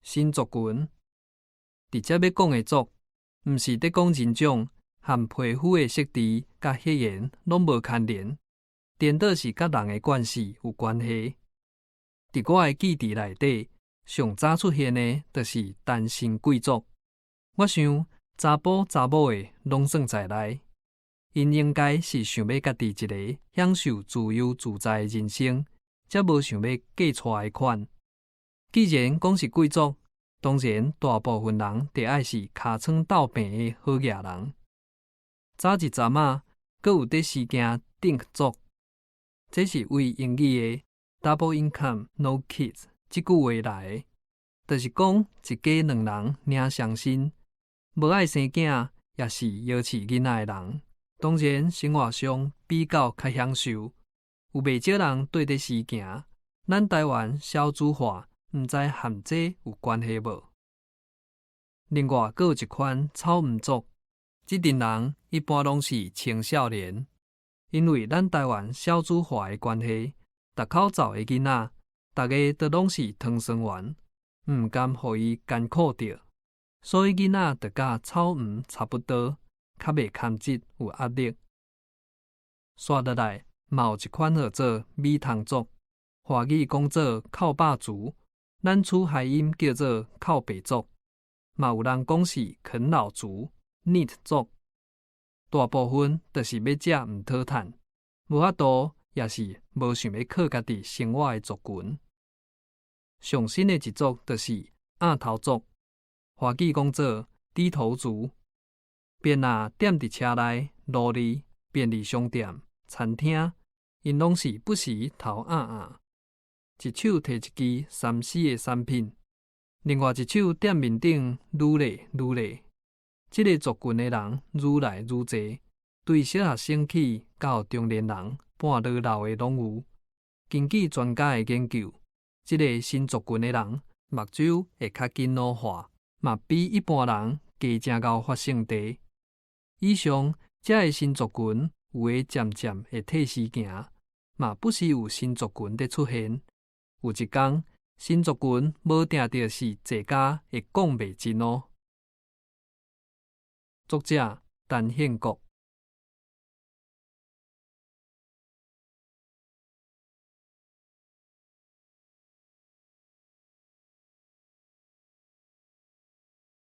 新族群，佇遮欲講的族，毋是佇講人種，和皮膚的色澤佮血緣攏無牽連，顛倒是佮人的慣勢有關係。佇我的記憶內底，上早出現的，就是單身貴族。我想查埔查某的攏算在內，𪜶應該是想欲家己一个享受自由自在的人生，才無想欲嫁娶的款。既然講是貴族，當然大部分人著愛是尻川鬥病的好額人。早一陣仔，閣有佇時行 DINK 族，這是為英語的 Double Income No Kids 這句話來的，就是講一家兩人領雙薪，無愛生囝，抑是搖飼囡仔的人，當然生活上比較較享受。有袂少人綴佇時行，咱台灣少子化，毋知和這有關係無？另外，閣有一款草毋族，這陣人一般攏是青少年，因為咱台灣少子化的關係，逐口走的囡仔，逐个都攏是唐生丸，毋甘予伊艱苦著，所以囡仔就佮草毋差不多，較袂堪職有壓力。紲落來，嘛有一款號做米蟲族，華語講做哭爸族，咱取諧音叫做哭爸族，嘛有人講是啃老族、NEET 族。大部分就是欲食毋討趁，無法度，也是無想欲靠家己生活的族群。上新的一族就是鴨頭族，華語講做低頭族，便若踮佇車內、路裡、便利商店、餐廳，𪜶攏是不時頭鴨鴨，一手提一支3C 的產品，另外一手踮面頂愈咧愈咧。這个族群的人愈來愈濟，對小學生起到中年人、半老老的攏有。根據專家的研究，這个新族群的人目睭會較緊老化，嘛比一般人加誠𠢕發性地。以上這个新族群有的漸漸會退時行，嘛不時有新族群佇出現。有一工，新族群無定著是濟甲會講袂盡哦。作者陳憲國。